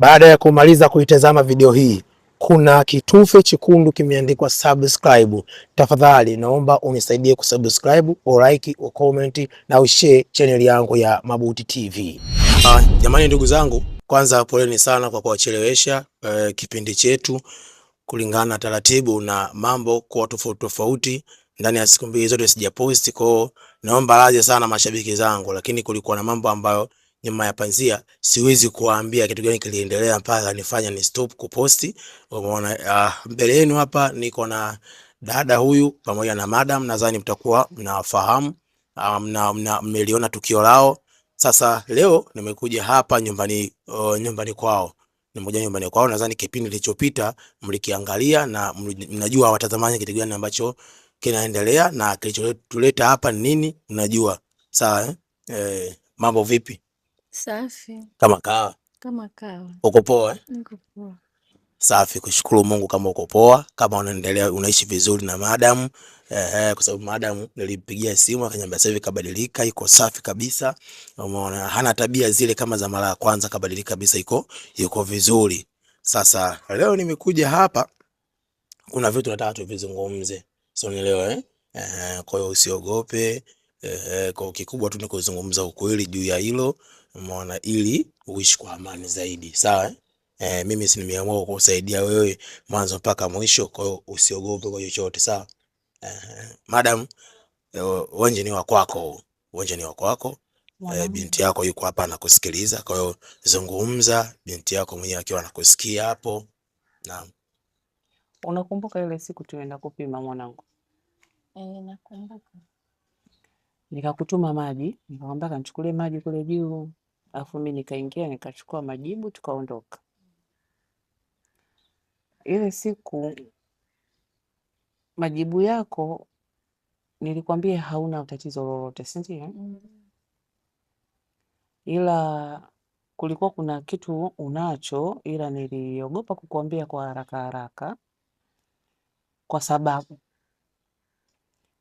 Baada ya kumaliza kuitazama video hii, kuna kitufe chekundu kimeandikwa subscribe. Tafadhali naomba unisaidie kusubscribe, ulike, ucomment na ushare channel yangu ya Mabuti TV. Jamani ndugu zangu, kwanza poleni sana kwa kuwachelewesha kipindi chetu kulingana na taratibu na mambo kuwa tofauti tofauti ndani ya siku mbili zote sijaposti, kwa hiyo naomba radhi sana mashabiki zangu, lakini kulikuwa na mambo ambayo nyuma ya panzia siwezi kuambia kitu gani kiliendelea mpaka nifanya ni stop kuposti. Umeona, mbele yenu hapa niko na dada huyu pamoja na madam, nadhani mtakuwa mnawafahamu, mmeliona tukio lao. Sasa leo nimekuja hapa nyumbani, nyumbani kwao nimekuja nyumbani kwao. Nadhani kipindi kilichopita mlikiangalia na mnajua watazamaji kitu gani ambacho kinaendelea na kilichotuleta hapa ni nini, mnajua sawa eh? Mambo vipi? Safi. Kama kawa. Kama kawa. Uko poa eh? Niko poa. Safi, kushukuru Mungu kama uko poa, kama unaendelea unaishi vizuri na madam kwa sababu madam nilimpigia simu akaniambia sasa hivi kabadilika, iko safi kabisa. Umeona, hana tabia zile kama za mara ya kwanza, kabadilika kabisa, iko vizuri. Sasa leo nimekuja hapa, kuna vitu nataka tuvizungumze, sio nielewa eh? Kwa hiyo usiogope. Kwa kikubwa tu ni kuzungumza ukweli juu ya hilo, umeona, ili uishi kwa amani zaidi, sawa eh? Mimi si nimeamua kukusaidia wewe mwanzo mpaka mwisho, kwa hiyo usiogope kwa chochote, sawa? Madam, uwanja ni wa kwako, uwanja ni wa kwako. Binti yako yuko hapa anakusikiliza, kwa hiyo zungumza, binti yako mwenyewe akiwa anakusikia hapo. Naam. Unakumbuka ile siku tuenda kupima mwanangu? Nakumbuka. Nikakutuma maji, nikamwambia kanichukulie maji kule juu, alafu mimi nikaingia nikachukua majibu tukaondoka. Ile siku majibu yako nilikwambia hauna tatizo lolote, si ndio? Mm. Ila kulikuwa kuna kitu unacho, ila niliogopa kukuambia kwa haraka haraka, kwa sababu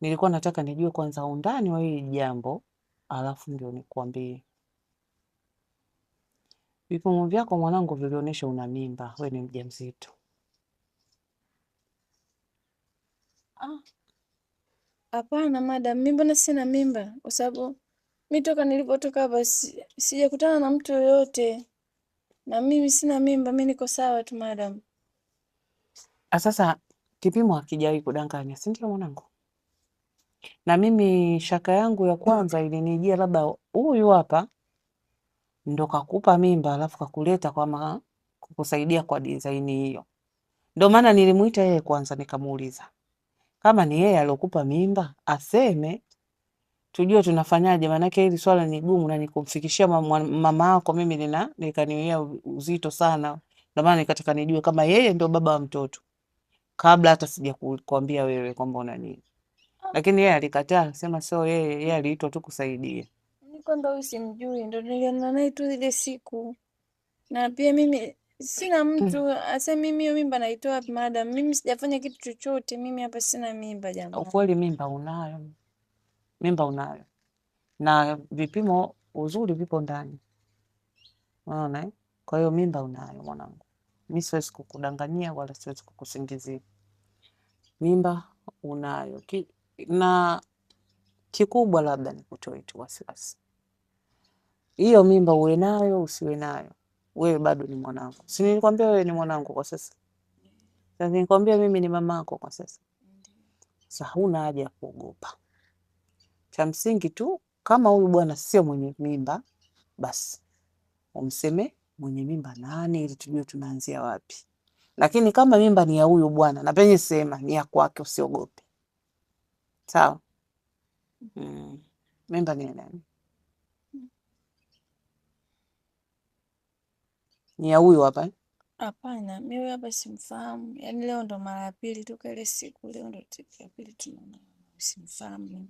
nilikuwa nataka nijue kwanza undani wa hili jambo, alafu ndio nikuambie. Vipimo vyako mwanangu vilionyesha una mimba, we ni mjamzito. Hapana madam, mimi mbona sina mimba? Kwa sababu mi toka nilipotoka hapa sijakutana na mtu yoyote, na mimi sina mimba, mi niko sawa tu madam. Sasa kipimo hakijawahi kudanganya, si ndio mwanangu? Na mimi shaka yangu ya kwanza ilinijia labda huyu hapa ndo kakupa mimba alafu kakuleta kwa kukusaidia kwa design hiyo. Ndo maana nilimuita yeye kwanza nikamuuliza kama ni yeye aliokupa mimba aseme, tujue tunafanyaje, maanake hili swala ni gumu na nikumfikishia mama yako mimi nikaniwia uzito sana. Ndio maana nikataka nijue kama yeye ndio baba wa mtoto kabla hata sijakuambia wewe kwamba una nini. Lakini yeye alikataa, akasema sio yeye, yeye aliitwa tu kusaidia. Mimi kwanza huyu simjui, ndo niliona naye tu ile siku, na pia mimi sina mtu asa. Mimi hiyo mimba naitoa wapi madam? Mimi sijafanya kitu chochote, mimi hapa sina mimba jamani. Ukweli mimba unayo, mimba unayo, na vipimo uzuri vipo ndani, unaona eh? Kwa hiyo mimba unayo mwanangu, mi siwezi kukudanganyia wala siwezi kukusingizia. Mimba unayo na kikubwa labda nikutoe tu wasiwasi, hiyo mimba uwe nayo usiwe nayo, wewe bado ni mwanangu. Si nilikwambia wewe ni mwanangu kwa sasa? Sasa nilikwambia mimi ni mamako kwa sasa. Sasa huna haja ya kuogopa. Cha msingi tu kama huyu bwana sio mwenye mimba, basi umseme mwenye mimba nani, ili tujue tunaanzia wapi. Lakini kama mimba ni ya huyu bwana, na penye sema ni ya kwake, usiogope. Sawa? Mimba ni ya nani? Ni ya huyu hapa eh? Hapana, mimi huyu hapa simfahamu. Yaani leo ndo mara ya pili toka ile siku, leo ndo siku ya pili tunaonana. Simfahamu mimi.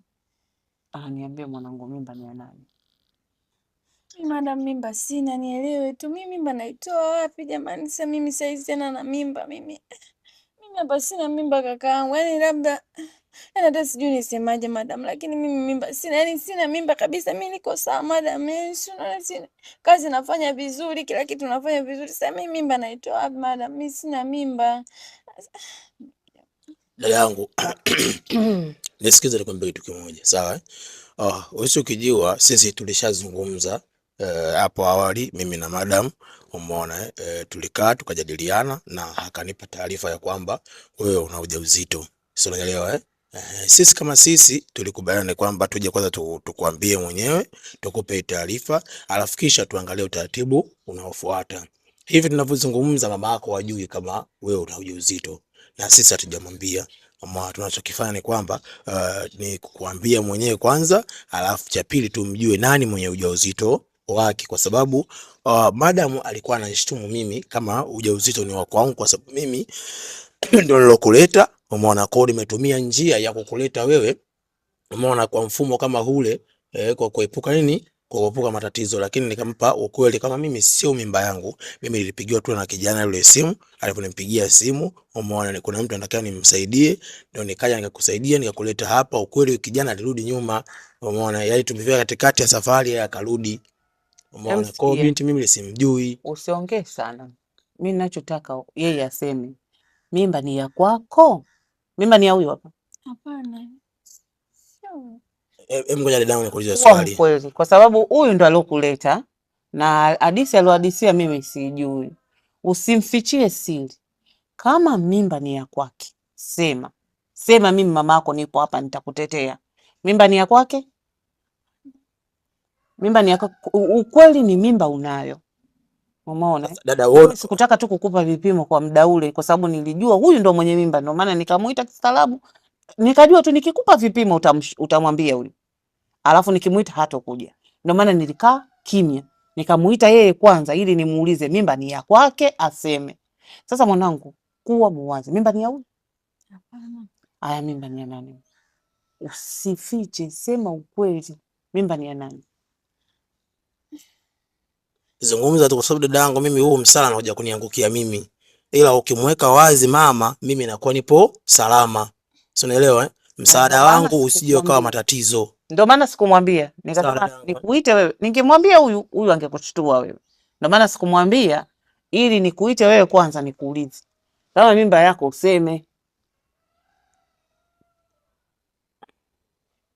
Niambie mwanangu, mimba ni ya nani? Mimi madam, mimba sina, nielewe tu mimi mimba naitoa wapi jamani? Sasa mimi saizi tena na mimba mimi. Mimi hapa sina mimba kakaangu. Yaani labda Yaani hata sijui nisemaje madam, lakini mimi mimba sina, yani sina mimba kabisa. Mimi niko sawa madam, yani si unaona sina kazi, nafanya vizuri, kila kitu nafanya vizuri. Sasa mimi mimba naitoa wapi madam? Mimi sina mimba. Dada yangu nisikize nikwambie kitu kimoja, sawa eh? Usichokijua sisi tulishazungumza hapo awali mimi na madam, umeona tulikaa tukajadiliana na akanipa taarifa ya kwamba wewe una ujauzito, si unaelewa eh? Sisi kama sisi tulikubaliana kwamba tuje kwanza tukuambie mwenyewe, tukupe taarifa, alafu kisha tuangalie utaratibu unaofuata. Hivi tunavyozungumza, mama yako hajui kama wewe una ujauzito na sisi hatujamwambia. Tunachokifanya ni kwamba ni kukuambia mwenyewe kwanza, alafu cha pili tumjue nani mwenye ujauzito wake, kwa sababu madam alikuwa ananishtumu mimi kama ujauzito ni wa kwangu, kwa sababu mimi ndio nilokuleta. Umeona, kwa nimetumia njia ya kukuleta wewe, umeona, kwa mfumo kama ule kwa kuepuka nini, kwa kuepuka matatizo, lakini nikampa ukweli kama mimi sio mimba yangu, mimi nilipigiwa tu na kijana yule simu, aliponipigia simu, umeona, kuna mtu anataka nimsaidie, ndio nikaja nikakusaidia nikakuleta hapa. Ukweli kijana alirudi nyuma, umeona, yaani tumefika katikati ya safari yeye akarudi, umeona. Kwa hiyo binti mimi simjui. Usiongee sana, mimi ninachotaka yeye aseme mimba ni ya kwako, mimba ni ya huyu hapa. Hapana, sio. Hebu ngoja dadangu nikuulize swali. Kweli, kwa sababu huyu ndo alokuleta na hadithi aliohadisia mimi sijui. Usimfichie siri. Kama mimba ni ya kwake, sema sema, mimi mama yako nipo hapa, nitakutetea. Mimba ni ya kwake, mimba ni ya kwake. Ukweli ni mimba unayo. Umeona? Dada wewe, sikutaka tu kukupa vipimo kwa muda ule, kwa sababu nilijua huyu ndo mwenye mimba, ndio maana nikamuita kistaarabu, nikajua tu nikikupa vipimo utamwambia huyu, alafu nikimuita hatokuja. Ndio maana nilikaa kimya, nikamuita yeye kwanza ili nimuulize mimba ni ya kwake, aseme. Sasa mwanangu, kuwa muwazi, mimba ni ya huyu? Hapana. Aya, mimba ni ya nani? Usifiche, sema ukweli, mimba ni ya nani? Zungumza tu, kwa sababu dadangu mimi huu msala anakuja kuniangukia mimi, ila ukimweka wazi mama, mimi nakuwa nipo salama, si unaelewa eh? Msaada wangu usije ukawa matatizo. Ndio maana sikumwambia, nikasema nikuite wewe. Ningemwambia huyu huyu angekushtua wewe. Ndio maana sikumwambia ili nikuite wewe kwanza nikuulize kama mimba yako useme.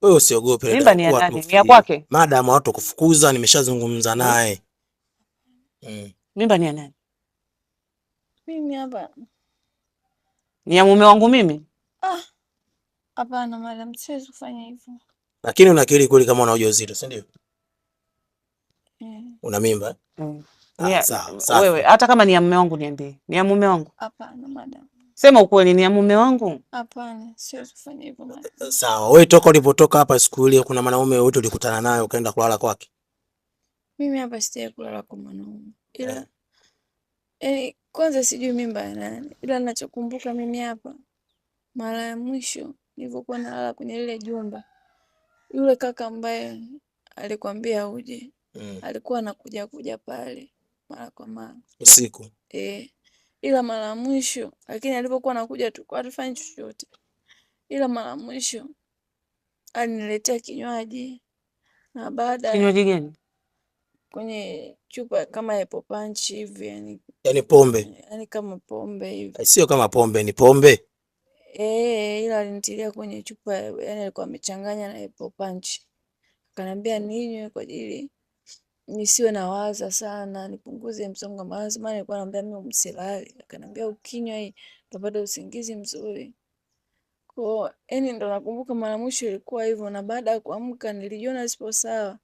Wewe usiogope, mimba ni ya nani? Ni ya kwake. Madam watu kufukuza, nimeshazungumza naye. Mimba ni ya nani? Mimi hapa. Ni ya mume wangu mimi? Ah. Hapana madam, siwezi kufanya hivyo. Lakini unakiri kweli kama una ujauzito, si ndio? Una mimba? Sawa. Wewe hata kama ni ya mume wangu niambie. Ni ya mume wangu? Hapana madam. Sema ukweli, ni ya mume wangu? Hapana, siwezi kufanya hivyo madam. Sawa, wewe toka ulipotoka hapa siku ile kuna mwanaume wote ulikutana naye ukaenda kulala kwake? Mimi hapa sijawahi kulala kwa mwanaume. Ila kwanza sijui mimba ya nani. Ila ninachokumbuka mimi hapa mara ya mwisho nilipokuwa nalala kwenye lile jumba, yule kaka ambaye alikwambia uje, alikuwa anakuja kuja pale mara kwa mara usiku. Ila mara mwisho, lakini alipokuwa anakuja tu kwa hatufanyi chochote. Ila mara mwisho aliniletea kinywaji, na baada kinywaji gani? Kwenye chupa kama apple punch hivi, yani yani pombe, yani kama pombe hivi. Sio kama pombe, ni pombe. Ila alinitilia kwenye chupa, yani alikuwa amechanganya na apple punch. Akaniambia ninywe kwa ajili nisiwe nawaza sana, nipunguze msongo wa mawazo, maana nilikuwa naambia mimi msilali. Akaniambia ukinywa hii utapata usingizi mzuri. Kwa yani ndo nakumbuka mara mwisho ilikuwa hivyo, na baada ya kuamka nilijiona sipo sawa.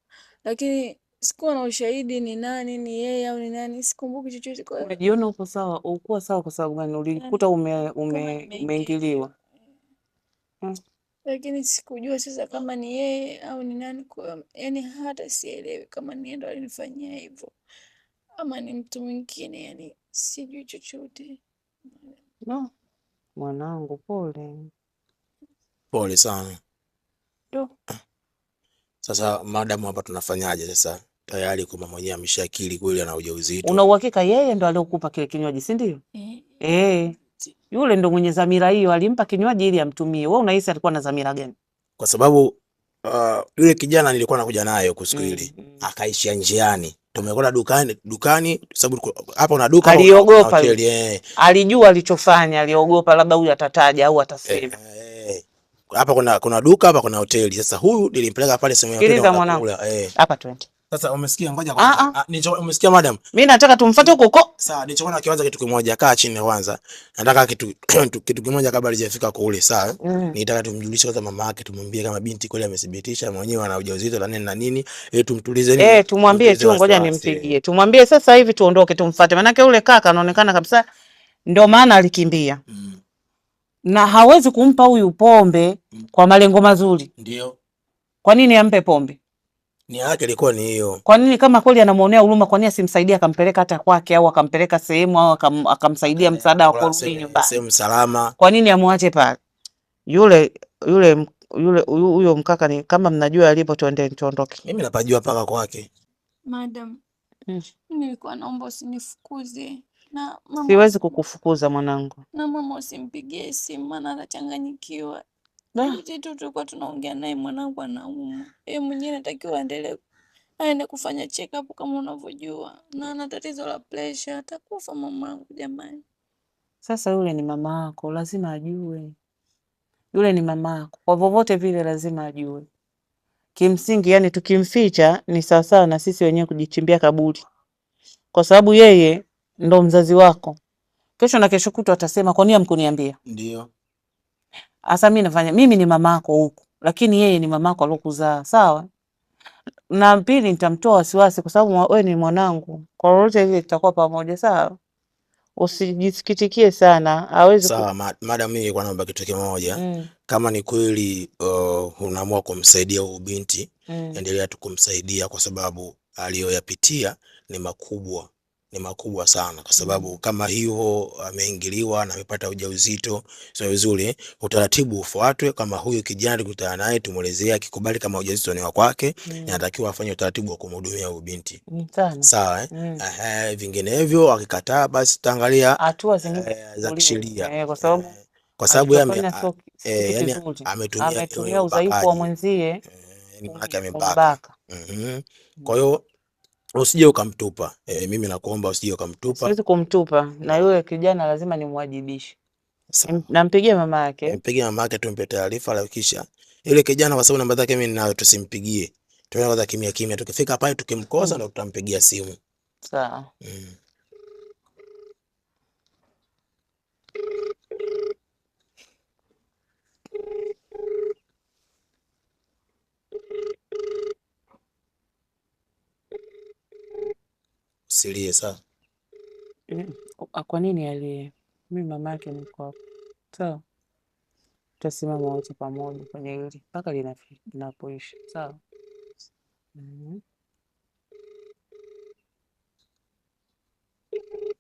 Lakini sikuwa na ushahidi ni nani, ni yeye au ni nani, sikumbuki chochote. Kwa hiyo ulijiona uko sawa, ukuwa sawa kwa sababu gani? Ulikuta umeingiliwa. Lakini sikujua sasa kama ni yeye au ni nani. Kwa yani hata sielewi kama ni yeye ndo alinifanyia hivyo ama ni mtu mwingine, yani sijui chochote. No, mwanangu pole. Pole sana. Do. Sasa madam hapa tunafanyaje sasa? Tayari kwa mwenyewe ameshakiri kweli ana ujauzito. Una uhakika yeye ndo aliyokupa kile kinywaji, si ndio? Yule ndo mwenye dhamira hiyo, alimpa kinywaji ili amtumie. Wewe unahisi alikuwa na dhamira gani? Kwa sababu yule kijana nilikuwa nakuja naye huku siku ile akaishia njiani, tumekwenda dukani, sababu hapa una duka Aliogopa yule. Alijua alichofanya, aliogopa labda huyu atataja au atasema. Hapa kuna duka, hapa kuna hoteli. Sasa huyu nilimpeleka pale sehemu ya hoteli. Sikiliza mwanangu. Hapa twende. Sasa umesikia, ngoja kwanza. Umesikia madam? Mimi nataka tumfuate huko huko. Sawa, nilichokuwa nakiwaza kitu kimoja, kaa chini kwanza. Nataka kitu kitu kimoja kabla hajafika kule, sawa? Nitaka tumjulishe kwanza mama yake, tumwambie kama binti kweli amethibitisha mwenyewe ana ujauzito na nini na nini, ili tumtulize nini? Tumwambie tu, ngoja nimpigie. Tumwambie sasa hivi tuondoke tumfuate. Maana yake yule kaka anaonekana kabisa ndio maana alikimbia. Na hawezi kumpa huyu pombe kwa malengo mazuri. Ndio. Kwa nini ampe pombe? Nia yake ilikuwa ni hiyo. Kwa nini kama kweli anamuonea huruma, kwa nini asimsaidie akampeleka hata kwake au akampeleka sehemu au akamsaidia msaada wa kurudi nyumbani? Sehemu salama. Kwa nini amwache pale? Yule yule yule huyo mkaka ni kama mnajua alipo, tuende tuondoke. Mimi napajua paka kwake. Madam, nilikuwa naomba usinifukuze. Na mama, siwezi kukufukuza mwanangu. Na mama usimpigie simu maana atachanganyikiwa. Tu tulikuwa tunaongea naye, mwanangu anaumwa. Yeye mwenyewe anatakiwa aendelee aende kufanya check up kama unavyojua, na ana tatizo la pressure, atakufa mamangu jamani. Sasa yule ni mama yako, lazima ajue. Yule ni mama yako, kwa vyovyote vile lazima ajue. Kimsingi, yani tukimficha ni sawasawa na sisi wenyewe kujichimbia kaburi, kwa sababu yeye ndo mzazi wako. Kesho na kesho kutwa atasema kwa nini hamkuniambia? Ndio. Asa mimi nafanya, mimi ni mamako huku, lakini yeye ni mamako alokuzaa, sawa? Na pili nitamtoa wasiwasi kwa sababu wewe ni mwanangu. Kwa lolote ile tutakuwa pamoja, sawa? Usijisikitikie sana, hawezi Sawa, madam, mimi nilikuwa naomba kitu kimoja. Kama ni kweli unaamua kumsaidia huyu binti, endelea tu kumsaidia kwa sababu aliyoyapitia ni makubwa. Ni makubwa sana kwa sababu kama hiyo ameingiliwa na amepata ujauzito, sio vizuri. Utaratibu ufuatwe. Kama huyu kijana tukutana naye tumuelezee, akikubali kama ujauzito ni wa kwake, inatakiwa afanye utaratibu wa kumhudumia huyu binti. Sawa, eh? Vinginevyo akikataa, basi tutaangalia hatua zingine za kisheria, kwa sababu yeye ametumia udhaifu wa mwenzie, maana amembaka. Kwa hiyo usije ukamtupa. Mimi nakuomba usije ukamtupa. Siwezi kumtupa, na yule kijana lazima nimwajibishe. Nampigie mama yake. Mpigie mama yake tumpe taarifa, la kisha yule kijana, kwa sababu namba zake mimi ninayo, tusimpigie. Tuende kwanza kimya kimya, tukifika pale tukimkosa ndo tutampigia simu. Sawa. Usilie sawa. Kwa nini alie? Mimi mama yake niko hapo. Sawa. Tutasimama wote pamoja kwenye hili mpaka linapoisha. Sawa.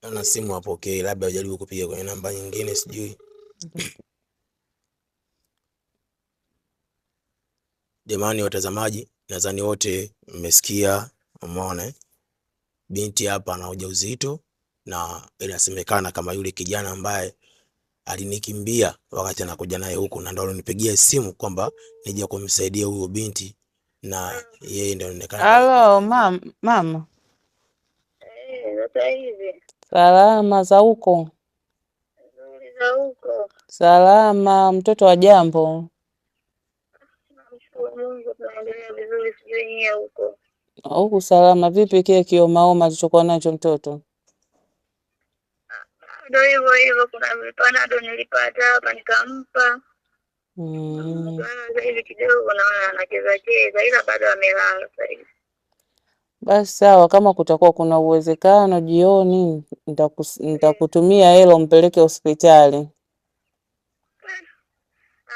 Ana simu apokee, labda ajaribu kupiga kwenye namba nyingine sijui. Jamani watazamaji, nadhani wote mmesikia, umeona binti hapa ana ujauzito na inasemekana kama yule kijana ambaye alinikimbia wakati anakuja naye huku na ndio alinipigia simu kwamba nije kumsaidia huyo binti na yeye ndio anaonekana. Halo mama. Sasa hivi. Salama za huko? Nzuri za huko. Salama, mtoto wa jambo. Namshukuru Mungu tunaendelea vizuri, sijui nyie huko. Huku salama. Vipi kile kiomaoma alichokuwa nacho mtoto? Ndio hivyo hivyo, kuna panado nilipata hapa nikampa. Sasa hivi kidogo naona anacheza cheza, ila bado amelala sasa hivi. Basi sawa, kama kutakuwa kuna uwezekano jioni nitakutumia hela umpeleke hospitali.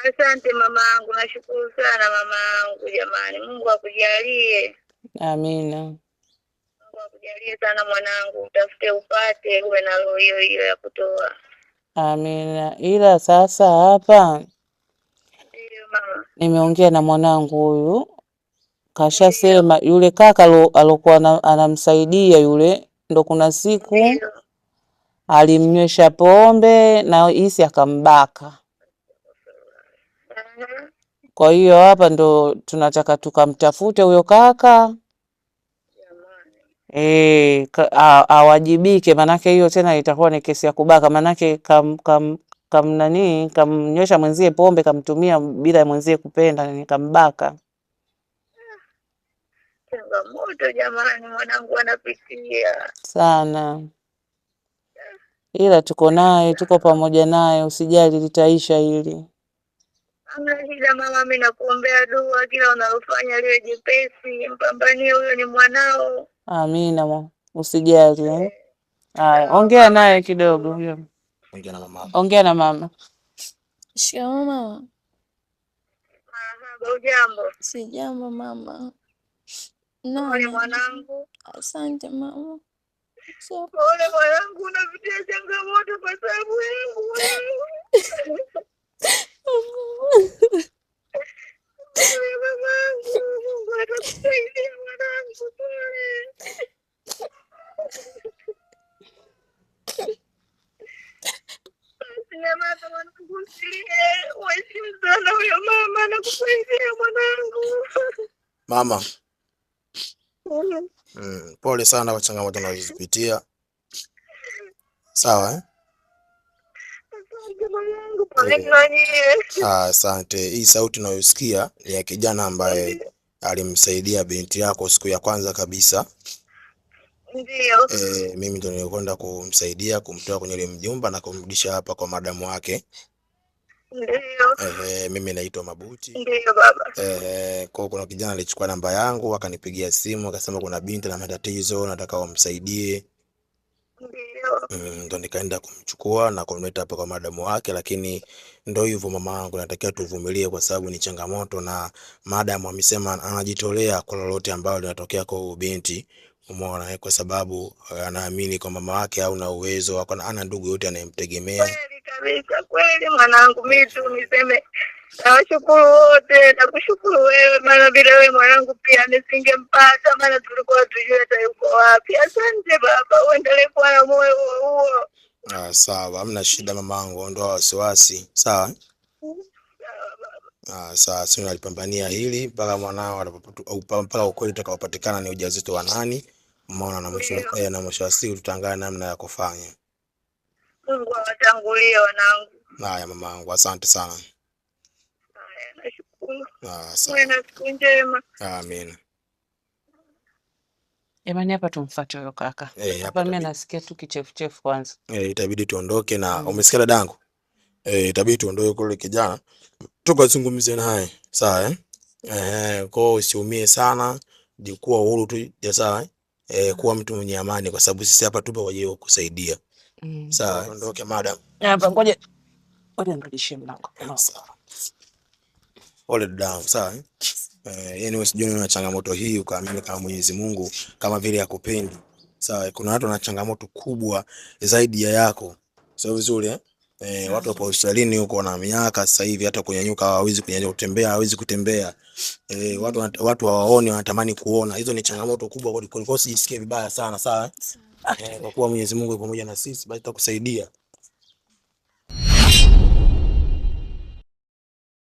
Asante mamangu, nashukuru sana mamangu jamani. Mungu akujalie. Amina. Mungu akujalie sana mwanangu, utafute upate, uwe na roho hiyo hiyo ya kutoa. Amina. Ila sasa hapa Ndiyo mama. nimeongea na mwanangu huyu, kashasema yule kaka alokuwa anamsaidia yule, ndo kuna siku Alimnywesha pombe na hisi akambaka. Kwa hiyo hapa ndo tunataka tukamtafute huyo kaka e, awajibike, manake hiyo tena itakuwa ni kesi ya kubaka, manake kam kam kam nani kamnywesha mwenzie pombe kamtumia bila mwenzie kupenda, ni kambaka. Changamoto jamani, mwanangu anapitia sana, ila tuko naye, tuko pamoja naye, usijali, litaisha hili. Hamna shida mama, mimi nakuombea dua, kila unalofanya liwe jepesi, mpambanie, huyo ni mwanao. Amina, usijali eh. Haya, ongea naye kidogo huyo. Ongea na mama. Ongea na mama. Shikamoo mama. Marahaba, hujambo? Sijambo mama. Pole mwanangu. Asante mama. Pole mwanangu, unapitia changamoto kwa sababu yangu mwanangu. Pole mamangu, Mungu atakusaidia mwanangu, pole. Nyamaza mwanangu, usilie, uheshimu sana huyo mama, anakusaidia mwanangu. Mama, pole sana kwa changamoto unazozipitia. Sawa eh? Asante mwanangu, pole na nyie. Asante. Hii sauti unayosikia ni ya kijana ambaye alimsaidia binti yako siku ya kwanza kabisa. Ndio. Mimi ndo nilikwenda kumsaidia kumtoa kwenye ile mjumba na kumrudisha hapa kwa madamu wake. Ndio. Mimi naitwa Mabuti. Ndio baba. Kwa kuna kijana alichukua namba yangu akanipigia simu akasema kuna binti na matatizo nataka wamsaidie. Ndio. Ndo nikaenda kumchukua na kumleta hapa kwa madamu wake, lakini ndo hivyo mama wangu, natakiwa tuvumilie kwa sababu ni changamoto, na madamu amesema anajitolea kwa lolote ambalo linatokea kwa huyu binti. Umeona, kwa sababu anaamini kwa mama wake hauna uwezo, ana ndugu yote anayemtegemea. Kweli kabisa, kweli mwanangu, mimi tu niseme nawashukuru wote, nakushukuru wewe, maana bila wewe mwanangu pia nisingempata, maana tulikuwa tujue hata yuko wapi. Asante baba, uendelee kuwa na moyo huo huo. Sawa, hamna shida mamangu, ondoa wasiwasi. Sawa. Sawa, sisi tunalipambania hili mpaka mwanao mpaka ukweli utakaopatikana ni ujauzito wa nani. Umeona, na mwisho na mwisho wa siku tutaangalia namna ya kufanya. Mungu awatangulie wanangu. Haya mamangu, asante sana. Haya, nashukuru. Sawa. Uwe na siku njema. Amina. Jamani, hapa tumfuate huyo kaka. Hapa mimi nasikia tu kichefuchefu kwanza. Itabidi tuondoke na umesikia dadangu? Itabidi tuondoke kule kijana tukazungumze naye. Sawa eh? Kwa hiyo usiumie sana, jikuwa uhuru tu, sawa eh? Kuwa mtu mwenye amani kwa sababu sisi hapa tupo kwa ajili ya kukusaidia. Sawa, tuondoke madam. Hapa ngoja nirudishie mlango. Sawa. Pole dadangu, sawa eh? Yaani usijue una changamoto hii ukaamini kama Mwenyezi Mungu kama vile hakupendi. Sawa, kuna watu wana changamoto kubwa zaidi ya yako. Sio vizuri eh? Watu wapo hospitalini huko wana miaka sasa hivi hata kunyanyuka hawawezi kunyanyuka, kutembea hawawezi kutembea. Watu hawaoni, wanatamani kuona. Hizo ni changamoto kubwa kwa hiyo usijisikie vibaya sana, sawa? Kwa kuwa Mwenyezi Mungu yupo pamoja na sisi, basi tutakusaidia.